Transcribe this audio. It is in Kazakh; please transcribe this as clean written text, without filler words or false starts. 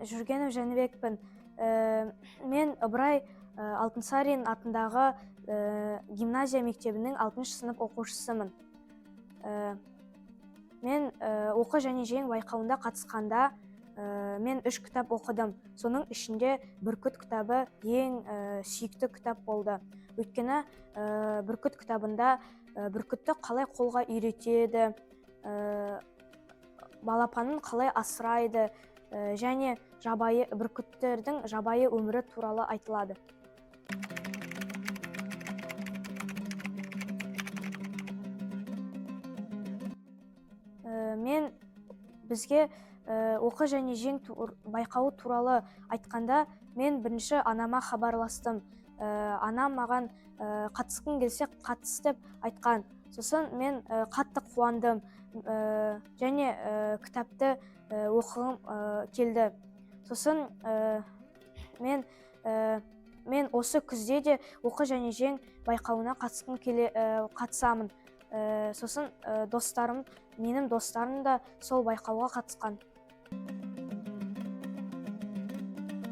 Мен Жүргенов Жәнібекпін. Мен Ыбырай Алтынсарин атындағы гимназия мектебінің 6 сынып оқушысымын. Мен «Оқы және жең» байқауында қатысқанда, мен үш кітап оқыдым. Соның ішінде «Бүркіт» кітабы ең сүйікті кітап болды, өйткені «Бүркіт» кітабында бүркітті қалай қолға үйретеді, балапанын қалай асырайды және жабайы бүркіттердің жабайы өмірі туралы айтылады. Мен бізге «Оқы және жең» байқауы туралы айтқанда, мен бірінші анама хабарластым. Анам маған «Қатысқың келсе, қатыс» деп айтқан. Сосын мен қатты қуандым және кітапты оқығым келді. Сосын мен осы күзде де «Оқы және жең» байқауына қатысқым келе, қатысамын. Сосын достарым, менің достарым да сол байқауға қатысқан.